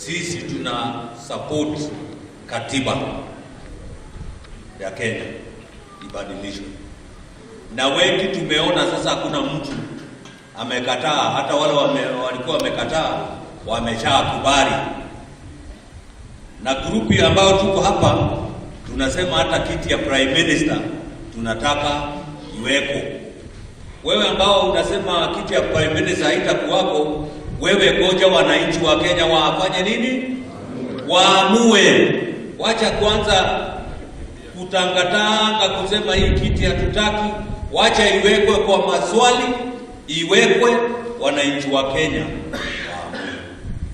Sisi tuna support katiba ya Kenya ibadilishwe, na wengi tumeona sasa hakuna mtu amekataa, hata wale walikuwa wamekataa wameshakubali. Na group ambayo tuko hapa tunasema hata kiti ya prime minister tunataka iweko. Wewe ambao unasema kiti ya prime minister haitakuwako, wewe goja wananchi wa Kenya wafanye nini? Waamue. Wacha kwanza kutangatanga kusema hii kiti hatutaki, wacha iwekwe kwa maswali, iwekwe wananchi wa Kenya waamue.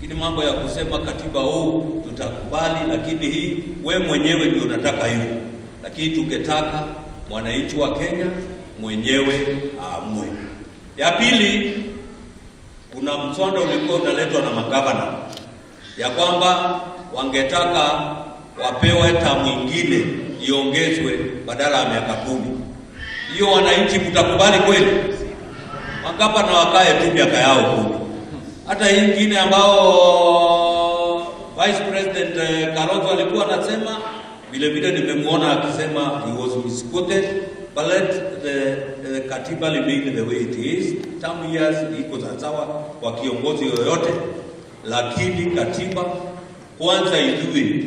Lakini mambo ya kusema katiba huu tutakubali, lakini hii we mwenyewe ndio unataka hiyo. Lakini tungetaka mwananchi wa Kenya mwenyewe aamue. Ya pili, kuna mswada ulikuwa unaletwa na magavana ya kwamba wangetaka wapewe term ingine iongezwe badala ya miaka 10. Hiyo wananchi mtakubali kweli? Magavana wakae tu miaka yao 10. Hata hii ingine ambao Vice President Kalonzo alikuwa anasema, vile vile nimemuona akisema he was misquoted, but let the katiba remain the way it is. Some years iko sawa kwa kiongozi yoyote, lakini katiba kwanza ijue